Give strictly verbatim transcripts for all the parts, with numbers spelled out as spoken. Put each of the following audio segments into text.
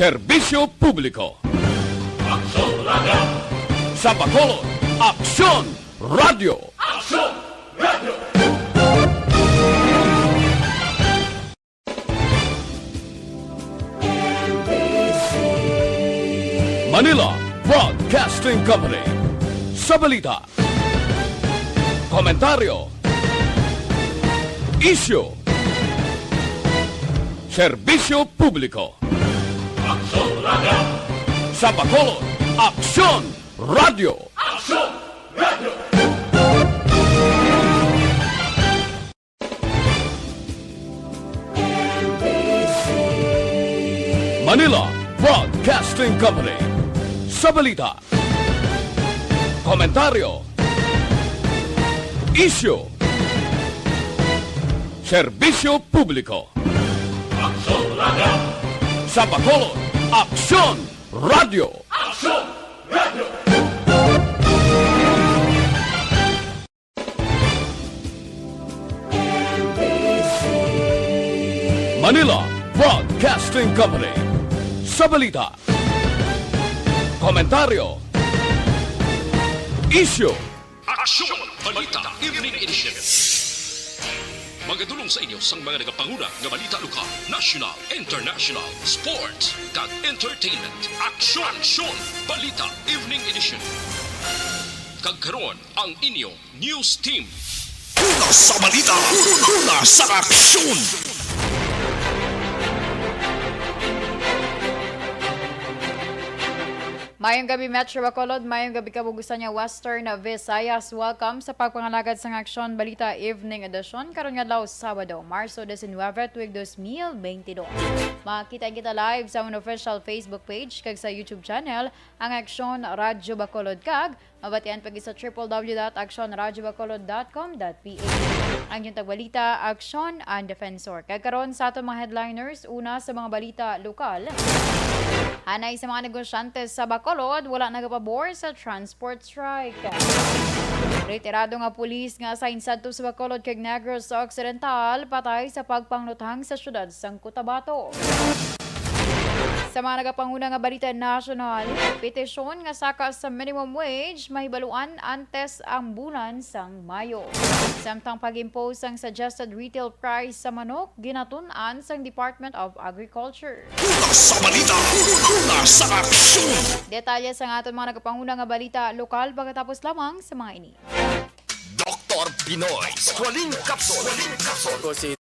Serbisyo Publiko. Aksyon Radio. Sa Bacolod, Aksyon Radio. Aksyon Radio. Manila Broadcasting Company. Sa balita, komentaryo, isyu, serbisyo publiko. Aksyon Radio. Sa Bacolod, Aksyon Radio. Aksyon Radio. Manila Broadcasting Company. Sa balita, komentaryo, isyu, serbisyo publiko. Aksyon Radio. Sa Bacolod, Aksyon Radio. Aksyon Radio. Manila Broadcasting Company. Sa balita, komentaryo, isyu, Aksyon! Balita Evening Edition. Magadulong sa inyo sang mga nagapanguna nga balita lokal, national, international, sports, kag entertainment. Aksyon! Aksyon! Balita Evening Edition. Kag karon, ang inyo news team. Una sa balita, una sa aksyon. Mayong gabi, Metro Bacolod. Mayong gabi, kabugusan nga Western Visayas. Welcome sa pagpangalagad sang Aksyon Balita Evening Edition karon nga adlaw, Sabado, Marso diecinueve, tuig dos mil beintidos. Makita kita live sa amon official Facebook page kag sa YouTube channel, ang Aksyon Radyo Bacolod, kag mabatian pa gid sa triple W dot aksyon radyo bacolod dot com dot P H. Ang inyong tagbalita, Aksyon and Defensor. Kag karon sa aton mga headliners, una sa mga balita lokal. Anay sa mga negosyante sa Bacolod, wala nagapabor sa transport strike. Retirado nga pulis nga asayin sadto sa Bacolod kag Negros Occidental, patay sa pagpangluthang sa siyudad sang Cotabato. Sa mga nagapanguna nga balita nasyonal, petisyon nga saka sa minimum wage mahibaluan antes ang bulan sang Mayo. Samtang pag-impose sang suggested retail price sa manok, ginatun-an sang Department of Agriculture. Una sa balita, una sa aksyon. Detalye sang aton mga nagapanguna nga balita lokal pagkatapos lamang sa mga ini. Doktor Pinoy, Squalene Capsule. Ako si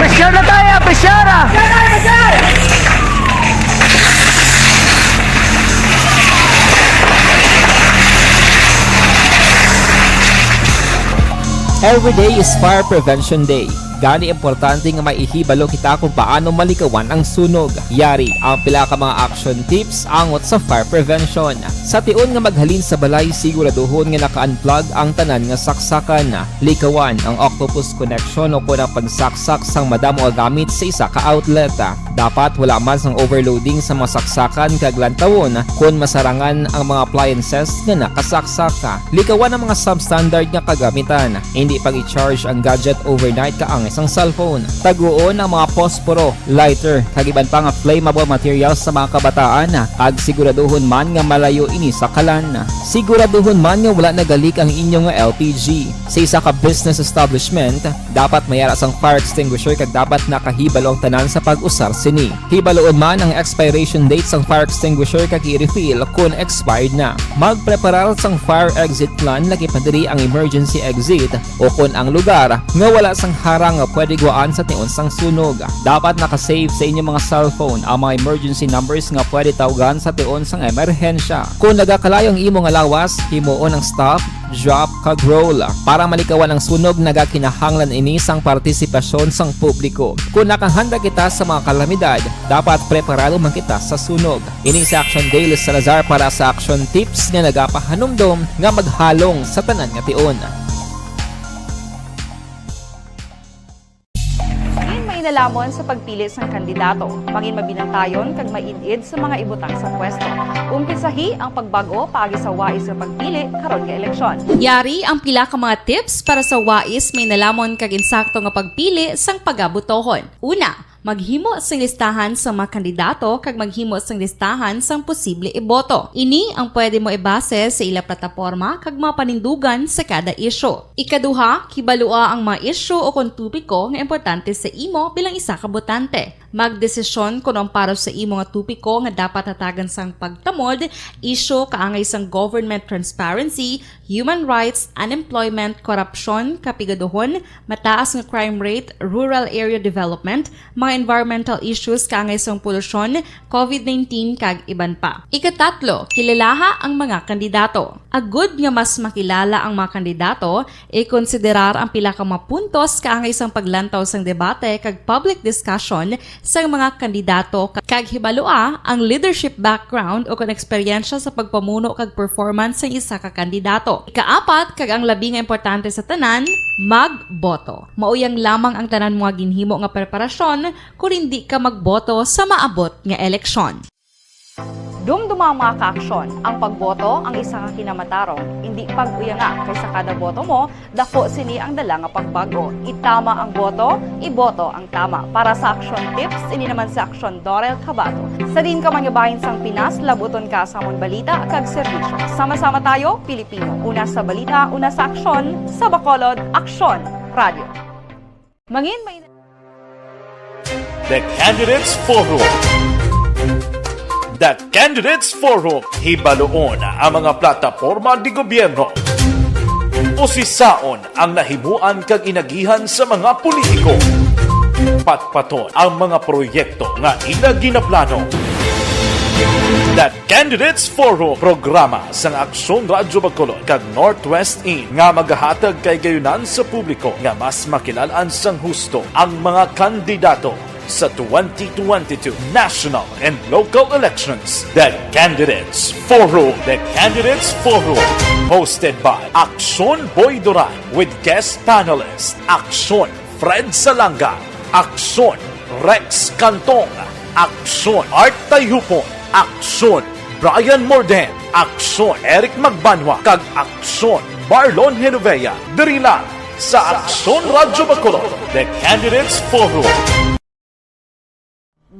Pressure na tayo! Pressure na! Every day is Fire Prevention Day. Gani, importante nga may ihibalo kita kung paano malikawan ang sunog. Yari ang pila ka mga action tips angot sa fire prevention. Sa tion nga maghalin sa balay, siguraduhon nga naka-unplug ang tanan nga saksakan. Likawan ang octopus connection o kon ang pagsaksak sang madamo nga gamit sa isa ka outlet. Dapat wala man sang overloading sa mga saksakan kag lantawon kon masarangan ang mga appliances nga nakasaksak. Likawan ang mga substandard nga kagamitan. Indi pag-i-charge ang gadget overnight ka ang sang cellphone. Taguon ang mga posporo, lighter, kag iban pa nga flammable materials sa mga kabataan, kag siguraduhon man nga malayo ini sa kalan. Siguraduhon man nga wala nagalik ang inyo nga L P G. Sa isa ka business establishment, dapat may ara sang fire extinguisher kag dapat nakahibalo ang tanan sa pag-usar sini. Hibaluon man ang expiration date sang fire extinguisher kag i-refill kon expired na. Magpreparar sang fire exit plan, laki pa diri ang emergency exit, o kon ang lugar nga wala sang harang nga pwede gwaan sa tion sang sunog. Dapat naka-save sa inyo mga cellphone ang mga emergency numbers nga pwede tawgan sa tion sang emerhensya. Kung nagakalayo ang imo nga lawas, himuon ang stop, drop, kag roll. Para malikawan ang sunog, nagakinahanglan ini sang partisipasyon sang publiko. Kung nakahanda kita sa mga kalamidad, dapat preparado man kita sa sunog. Ini si Action Daily Salazar para sa Action Tips nga nagapahanumdom nga maghalong sa tanan nga tion. Mangin mainalamon sa pagpili sang kandidato. Mangin mabinantayon kag maid-id sa mga ibutang sa pwesto. Umpisahi ang pagbag-o paagi sa wais nga pagpili karon nga eleksyon. Yari ang pila ka mga tips para sa wais, mainalamon kag insakto nga pagpili sang pagabutohon. Una, maghimo sing listahan sa mga kandidato kag maghimo sing listahan sang posible iboto. Ini ang pwede mo ibase sa ila plataporma kag mga panindugan sa kada isyu. Ikaduha, kibalua ang mga isyu o kon topiko nga importante sa imo bilang isa ka botante. Magdesisyon kon ang para sa imo nga topiko nga dapat hatagan sang pagtamod, isyu kaangay sang government transparency, human rights, unemployment, korupsyon, kapigaduhon, mataas nga crime rate, rural area development, mga environmental issues kaangay sang polusyon, covid nineteen, kag iban pa. Ikatatlo, kilalaha ang mga kandidato. Agud nga mas makilala ang mga kandidato, ikonsiderar ang pila ka mga puntos kaangay sang paglantaw sang debate kag public discussion sang mga kandidato, kag hibalua ang leadership background o kon eksperyensya sa pagpamuno kag performance sang isa ka kandidato. Ikaapat, kag ang labi nga importante sa tanan, magboto. Mao yang lamang ang tanan mo nga ginhimo nga preparasyon kon indi ka magboto sa maabot nga eleksyon. Dumduma, mga ka-aksyon, ang pagboto ang isa ka kinamatarong. Indi pag-uyanga, kay sa kada boto mo, dako sini ang dala nga pagbag-o. Itama ang boto, iboto ang tama. Para sa Action Tips, ini naman si Aksyon Dorel Cabato. Sa diin ka man nga bahin sang Pinas, labuton ka sa amon balita kag serbisyo. Sama-sama tayo, Pilipino. Una sa balita, una sa aksyon, sa Bacolod, Aksyon Radio. Mangin may The Candidates Forum. The Candidates Forum, hibaluon ang mga plataporma de gobyerno. Usisaon ang nahimuan kag inagihan sa mga politiko. Patpaton ang mga proyekto nga ila ginaplano. The Candidates Forum, programa sang Aksyon Radyo Bacolod kag Northwest In nga magahatag kay gayunan sa publiko nga mas makilalan sang husto ang mga kandidato sa twenty twenty-two national and local elections. The Candidates Forum. The Candidates Forum, hosted by Aksyon Boy Duran with guest panelist Aksyon Fred Salanga, Aksyon Rex Cantong, Aksyon Art Tayhupon, Aksyon Brian Morden, Aksyon Eric Magbanwa, kag Aksyon Marlon Genovea. Diri lang sa Aksyon Radyo Bacolod, The Candidates Forum.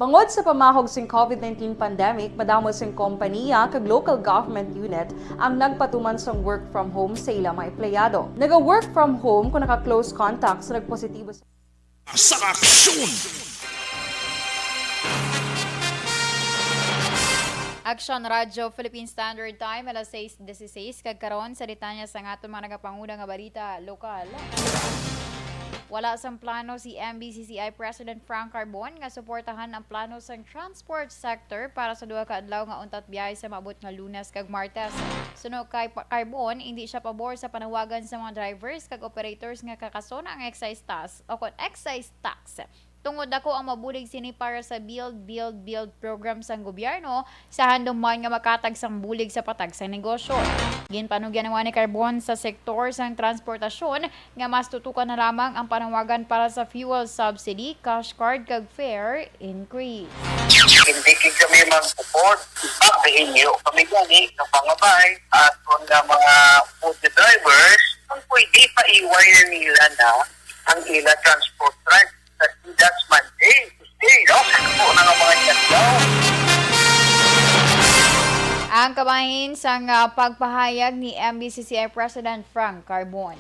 Bangod sa pamahog sing covid nineteen pandemic, madamo sing kompaniya kag local government unit ang nagpatuman sang work from home sa ila mga empleyado. Naga-work from home kung naka-close contact sa nagpositibo sa Sa aksyon! Aksyon Radyo Philippine Standard Time, alas sais dieciséis, kag karon sa detalye sang aton mga nagapanguna nga balita lokal. Wala sang plano si M B C C I President Frank Carbon nga suportahan ang plano sang transport sector para sa duha ka adlaw nga untat biyahe sa maabot nga Lunes kag Martes. Suno kay Pa-, Carbon, indi siya pabor sa panawagan sa mga drivers kag operators nga kakasona ang excise tax o kon excise tax, tungod dako ang mabulig sini para sa Build, Build, Build program sang gobyerno, sa handom man nga makatag sang bulig sa patag sang negosyo. Ginpanugyan naman ni Carbon sa sektor sang transportasyon nga mas tutukan na lamang ang panawagan para sa fuel subsidy, cash card, kag fare increase. Hindi gid kami mag-support. Pag hinyo kami gani sa pangabay, aton nga mga food drivers, kung pwede, paiway na nila na ang ila transport truck sa Sidas Monday, Tuesday, no? Sa po na nga mga adlaw. Ang kabahin sang, ah, pagpahayag ni M B C C I President Frank Carbon.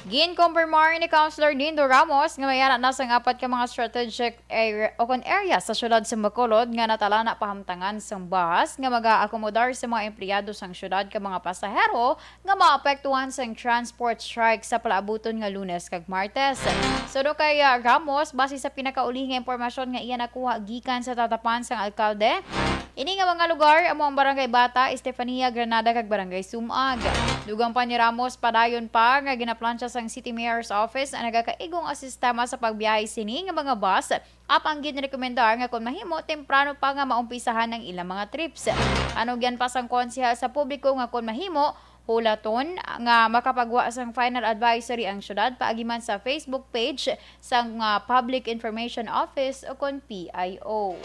Ginkumpirmar ni Councilor Dindo Ramos nga may ara na sang apat ka mga strategic area o kon area sa siyudad sa Bacolod nga natalana pahamtangan sang bus nga magaakomodar sa mga empleyado sang siyudad kag mga pasahero nga maapektuhan sang transport strike sa palaabuton nga Lunes kag Martes. Suno kay, ah, Ramos, base sa pinakauli nga impormasyon nga iya nakuha gikan sa tatapan sang alkalde, ini nga mga lugar amo ang Barangay Bata, Estefania, Granada, kag Barangay Sumag. Dugang pa ni Ramos, padayon pa nga ginaplantsa sang City Mayor's Office ang nagakaigo nga sistema sa pagbiyahe sini nga mga bus, apang ginrekomendar nga kon mahimo, temprano pa nga maumpisahan ang ilang mga trips. Panugyan pa sang konsehal sa publiko nga kon mahimo, hulaton nga makapagwa sang final advisory ang syudad paagi man sa Facebook page sang, ah, Public Information Office o kon P I O.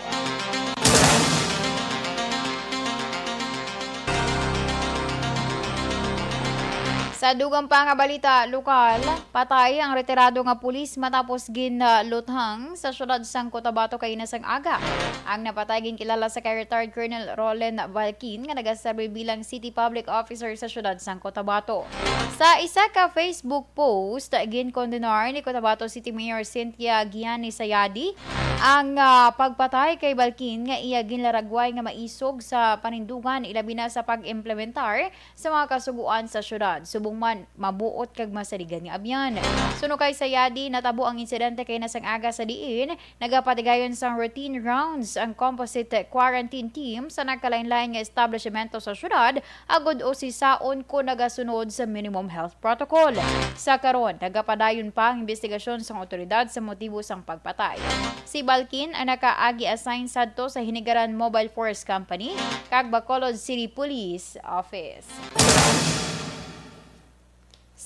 Sa dugang pa nga balita lokal, patay ang retirado nga pulis matapos ginluthang sa siyudad sang Cotabato kaina sang aga. Ang napatay ginkilala sa kay retired Colonel Roland Balkin nga nagaserbi bilang City Public Officer sa siyudad sang Cotabato. Sa isa ka Facebook post, ginkondenar ni Cotabato City Mayor Cynthia Giani Sayadi ang, ah, pagpatay kay Balkin nga iya ginlaragway nga maisog sa panindugan, ilabi na sa pag-implementar sa mga kasugoan sa syudad, subong man mabuot kag masaligan nga abyan. Suno kay Sayadi, natabo ang insidente kay nasang aga sa diin nagapatigayon sang routine rounds ang composite quarantine team sa nagkalain-lain nga establishmento sa syudad agud usisaon kon nagasunod sa minimum health protocol. Sa karon, nagapadayon pa ang imbestigasyon sang awtoridad sa motibo sang pagpatay. Si Balkin ang nakaagi assign sadto sa Hinigaran Mobile Force Company kag Bacolod City Police Office.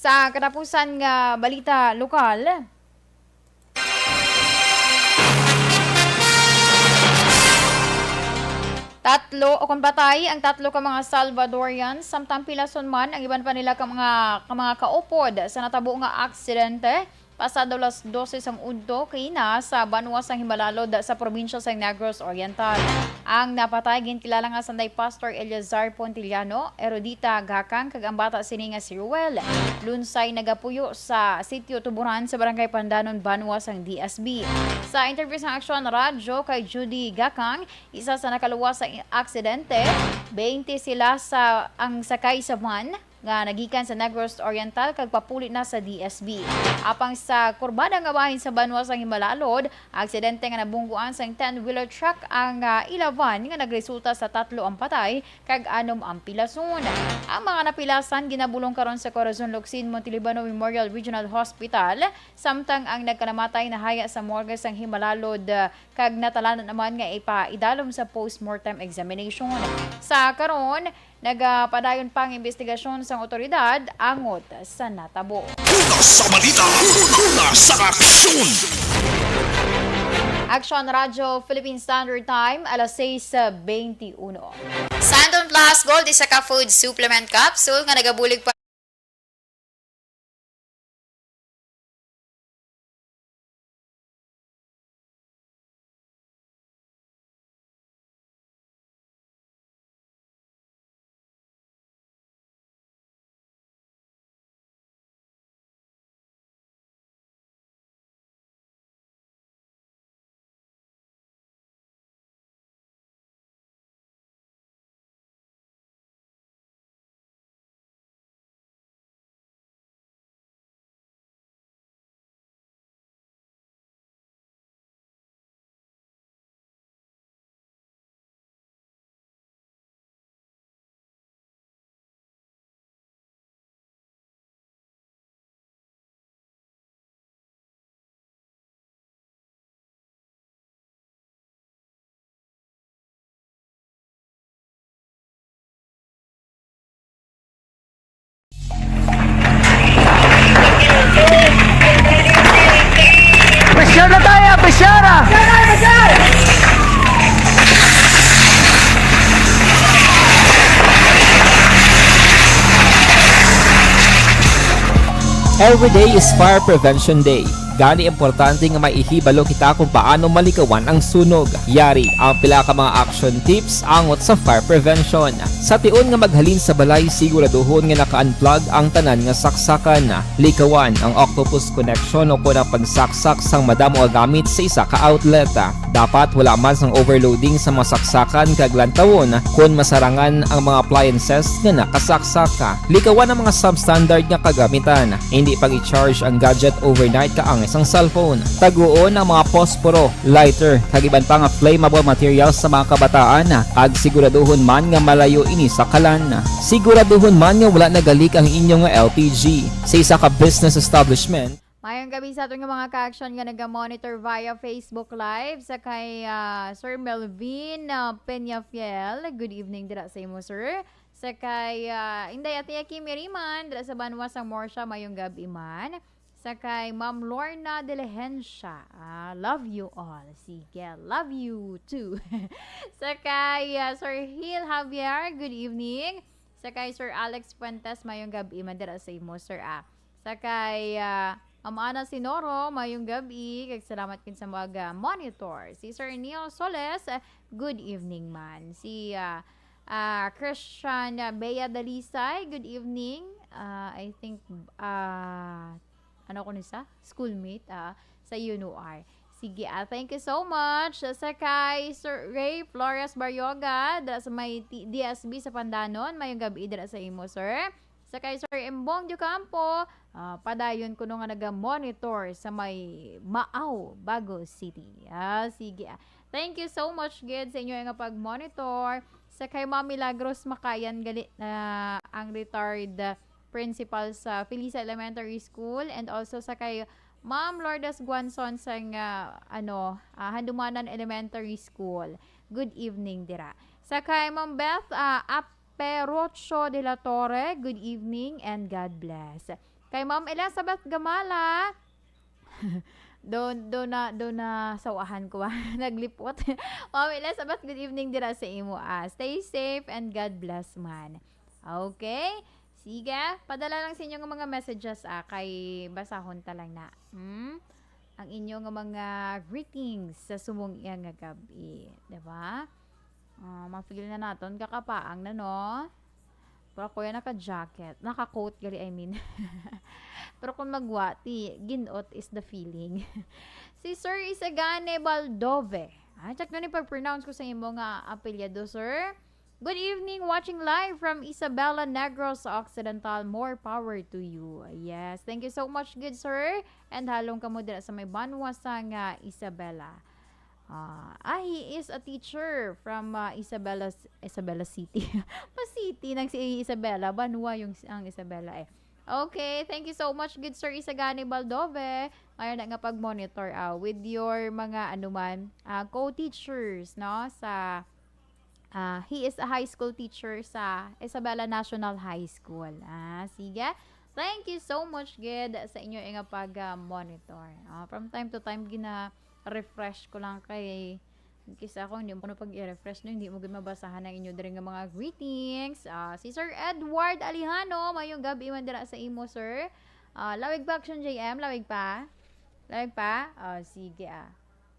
Sa katapusan nga balita lokal, tatlo o kon patay ang tatlo ka mga Salvadorian, samtang pilason man ang iban pa nila ka mga, ka mga kaupod sa natabo nga aksidente pasado alas dose sang udto kaina sa banwa sang Himalalod sa probinsya sang Negros Oriental. Ang napatay ginkilala nga sanday Pastor Eleazar Pontiliano, Erudita Gakang, kag ang bata sini nga si Ruel. Lunsay nagapuyo sa Sitio Tuburan sa Barangay Pandanon, banwa sang D S B. Sa interview sang Aksyon Radyo kay Judy Gakang, isa sa nakaluwas sa aksidente, twenty sila sa ang sakay sa van nga nagikan sa Negros Oriental kag papuli na sa D S B. Apang sa kurbada nga bahin sa banwa sang Himalalod, aksidente nga nabungguan sang ten-wheeler truck ang, ah, ila van nga nagresulta sa tatlo ang patay kag anom ang pilason. Ang mga napilasan ginabulong karon sa Corazon Locsin Montelibano Memorial Regional Hospital, samtang ang nagkalamatay nahaya sa morgue sang Himalalod, ah, kag natalanan naman nga ipaidalom sa postmortem examination. Sa karon, nagapadayon pa ang imbestigasyon sang awtoridad angot sa natabo. Una sa balita, una sa aksyon. Aksyon Radyo Philippine Standard Time, alas sais twenty-one. Santon Plus Gold, isa ka food supplement capsule nga nagabulig pa Every day is Fire Prevention Day. Gani, importante nga maihibalo kita kung paano malikawan ang sunog. Yari ang pila ka mga action tips angot sa fire prevention. Sa tion nga maghalin sa balay, siguraduhon nga naka-unplug ang tanan nga saksakan. Likawan ang octopus connection o kon ang pagsaksak sang madamo nga gamit sa isa ka outlet. Dapat wala man sang overloading sa mga saksakan kag lantawon kon masarangan ang mga appliances nga nakasaksak. Likawan ang mga substandard nga kagamitan. Hindi pag-i-charge ang gadget overnight kaangay sang cellphone. Taguon ang mga posporo, lighter, kag iban pa nga flammable materials sa mga kabataan, kag siguraduhon man nga malayo ini sa kalan. Siguraduhon man nga wala nagalik ang inyo nga L P G. Sa isa ka business establishment, Mayong gabi sa aton nga mga ka-action nga naga-monitor via Facebook Live. Sa kay, ah, Sir Melvin, ah, Peñafiel, good evening dira sa imo, sir. Sa kay, ah, Inday Ate Kimi Riman, dira sa banwa sang Morsha, mayong gab-i man. Sa kay Ma'am Lorna Diligencia, ah, love you all. Sige, love you too. Sa kay, ah, Sir Hil Javier, good evening. Sa kay Sir Alex Fuentes, mayong gab-i man dira sa imo, sir, ah. Sa kay, ah, Ma'am Ana Sinoro, mayong gab-i, kag salamat gid sa mga monitor. Si Sir Neil Soles, ah, good evening man. Si, ah, ah, Christian, ah, Bea Dalisay, good evening. Ah, I think, ah, ano ko ni sa? Schoolmate, ah, sa U N O R. Sige, ah, thank you so much. Sa kay Sir Ray Flores Barrioga, dira sa may T-, D S B sa Pandanon, mayong gab-i dira sa imo, sir. Sa kay Sir Embong Diocampo, ah, padayon kuno nga naga-monitor sa may Maaw, Bago City. Ah, sige, ah. Thank you so much gid sa inyo nga pag-monitor. Sa kay Ma'am Milagros Makayan gali, ah, ang retired, ah, principal sa Felisa Elementary School, and also sa kay Ma'am Lourdes Guanzon sang, ah, ano, ah, Handumanan Elementary School. Good evening dira. Sa kay Ma'am Beth, ah, Aperocho de la Torre, good evening and God bless. Kay Ma'am Elizabeth Gamala, do, do na, do na sawahan ko ba? Naglipot. Ma'am Elizabeth, good evening dira sa imo, ah. Stay safe and God bless man. Okay? Sige, padala lang sa inyo nga mga messages, ah, kay basahon ta lang na. Hmm? Ang inyo nga mga greetings sa sumong iya nga gab-i, di ba? Ah, ma-feel na naton, kakapaang na, no? Pero ako yan naka-jacket, naka-coat gali, I mean. Pero kung magwa, ti, ginot is the feeling. Si Sir Isagane Baldove. Ah, check na ni pag-pronounce ko sa imo nga apelyido, sir. Good evening, watching live from Isabela, Negros Occidental. More power to you. Yes, thank you so much, good sir. And halong kamo dira sa may banwa sang, ah, Isabela. Ah, ah, he is a teacher from, ah, Isabela, Isabela City. Pa city nang si Isabela, banwa yung ang Isabela eh. Okay, thank you so much, good sir Isagani Baldove. Ngayon na nga pag-monitor, ah, with your mga, ano man, ah, co-teachers, no, sa Ah, he is a high school teacher sa Isabela National High School. Ah, sige. Thank you so much gid sa inyo nga pag-monitor. Ah, from time to time, gina-refresh ko lang kay, in case ako, hindi mo kuno pag i-refresh, no, hindi mo gid mabasahan ang inyo diri nga mga greetings. Ah, si Sir Edward Alejano, mayong gabi man dira sa imo, sir. Ah, lawig pa, Action J M, lawig pa? Lawig pa? Ah, sige, ah.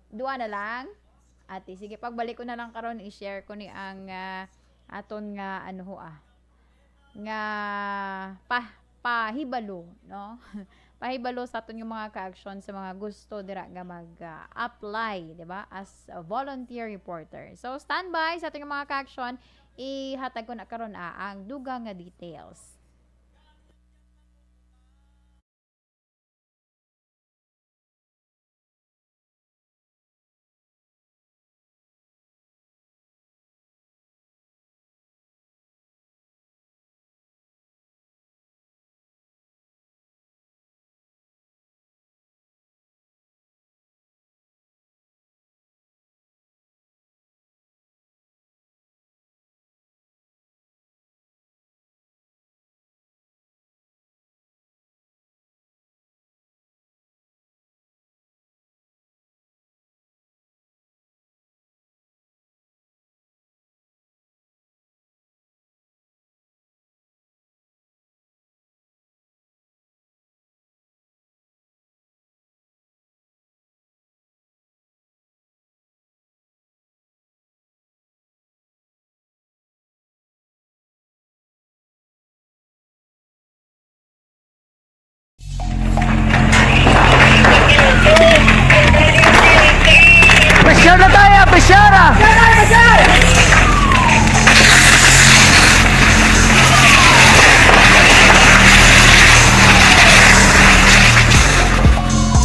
Dua na lang. Ate, sige, pagbalik ko na lang karon, i-share ko ni ang, ah, aton nga, ano ho, ah, nga pa-, pahibalo, no? Pahibalo sa aton nga mga ka-action sa mga gusto dira nga mag, ah, apply, di ba? As a volunteer reporter. So, standby sa aton nga mga ka-action, ihatag ko na karon, ah, ang dugang nga details.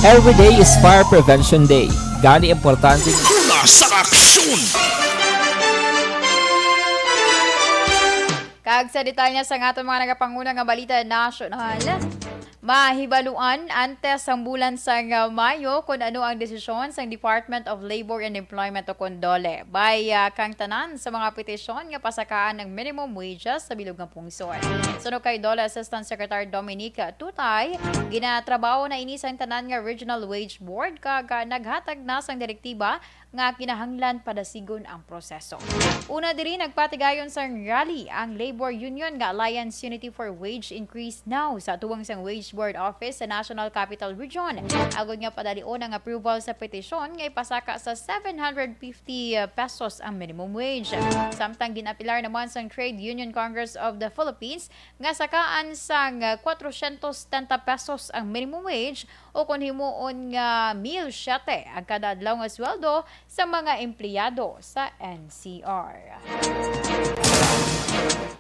Every day is Fire Prevention Day. Gani importante. Una sa aksyon! Kag sa detalye sang aton mga nagapanguna nga balita nasyonal, mahibaluan antes sang bulan sang, ah, Mayo kon ano ang desisyon sang Department of Labor and Employment o kon DOLE. Bay, ah, kang tanan sa mga petisyon nga pasakaan ang minimum wages sa bilog nga pungsod. Suno kay DOLE Assistant Secretary Dominic Tutay, ginatrabaho na ini sang tanan nga Regional Wage Board kag, ah, naghatag na sang direktiba nga kinahanglan padasigon ang proseso. Una diri, nagpatigayon sang rally ang labor union nga Alliance Unity for Wage Increase Now sa atubangan sang Wage Board Office sa National Capital Region, agod nga padalion ang approval sa petisyon nga ipasaka sa seven hundred fifty pesos ang minimum wage. Samtang ginapilar naman sang Trade Union Congress of the Philippines nga sakaan sang, ah, kwatro syentos setenta pesos ang minimum wage, o kon himuon nga mil siete ang kada adlaw nga sweldo sa mga empleyado sa N C R.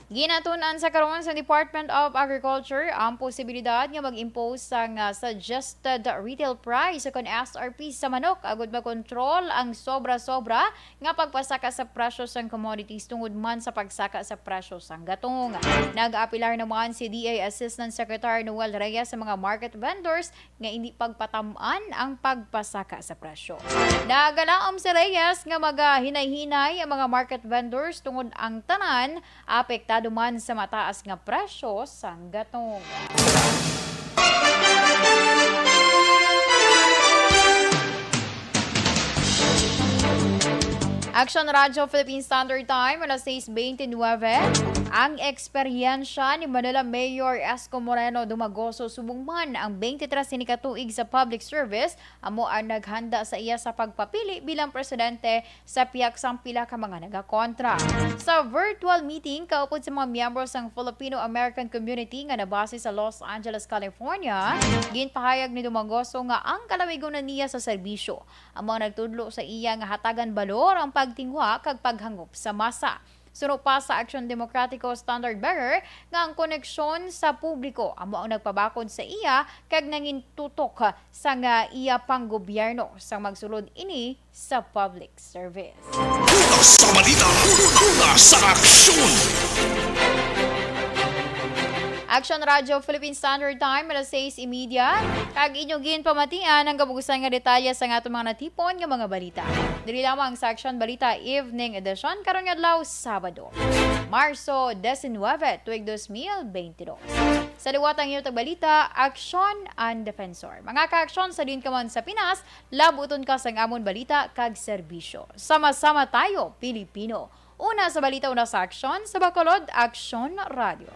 Ginatun-an sa karon sa Department of Agriculture ang posibilidad nga mag-impose sang, ah, suggested retail price o kon S R P sa manok, agud makontrol ang sobra-sobra nga pagpasaka sa presyo sang commodities tungod man sa pagsaka sa presyo sang gatong. Nag-apilar naman si D A Assistant Secretary Noel Reyes sa mga market vendors nga indi pagpatam-an ang pagpasaka sa presyo. Nagalaom si Reyes nga magahinay-hinay ang mga market vendors tungod ang tanan apektado man sa mataas nga presyo sang gatong. Action Radio Philippine Standard Time, alas sais beintinuebe. Ang eksperyensya ni Manila Mayor Esco Moreno Dumagoso subong man ang twenty-three sini ka tuig sa public service amo ang naghanda sa iya sa pagpapili bilang presidente sa pihak sang pila ka mga nagakontra. Sa virtual meeting kaupod sa mga miyembro sang Filipino-American Community nga nabase sa Los Angeles, California, ginpahayag ni Dumagoso nga ang kalawigon na niya sa serbisyo amo ang nagtudlo sa iya nga hatagan balor ang pagtinguha kag paghangop sa masa. Suno pa sa Aksyon Demokratiko standard bearer nga ang koneksyon sa publiko amo ang nagpabakod sa iya kag nangin tutok sang, ah, iya panggobyerno sang magsulod ini sa public service. Una sa balita, una sa aksyon. Action Radio Philippine Standard Time, alas sais y media. Kag inyo ginpamatian ang kabugusan nga detalye sa aton mga natipon nga mga balita. Diri lamang sa Action Balita Evening Edition karon nga adlaw, Sabado, Marso diecinuebe, tuig dos mil beintidos. Sa liwat ang inyo tagbalita, Aksyon and Defensor. Mga kaaksyon, sa diin ka man sa Pinas, labuton ka sang amon balita kag serbisyo. Sama-sama tayo, Pilipino. Una sa balita, una sa aksyon, sa Bacolod, Aksyon Radio.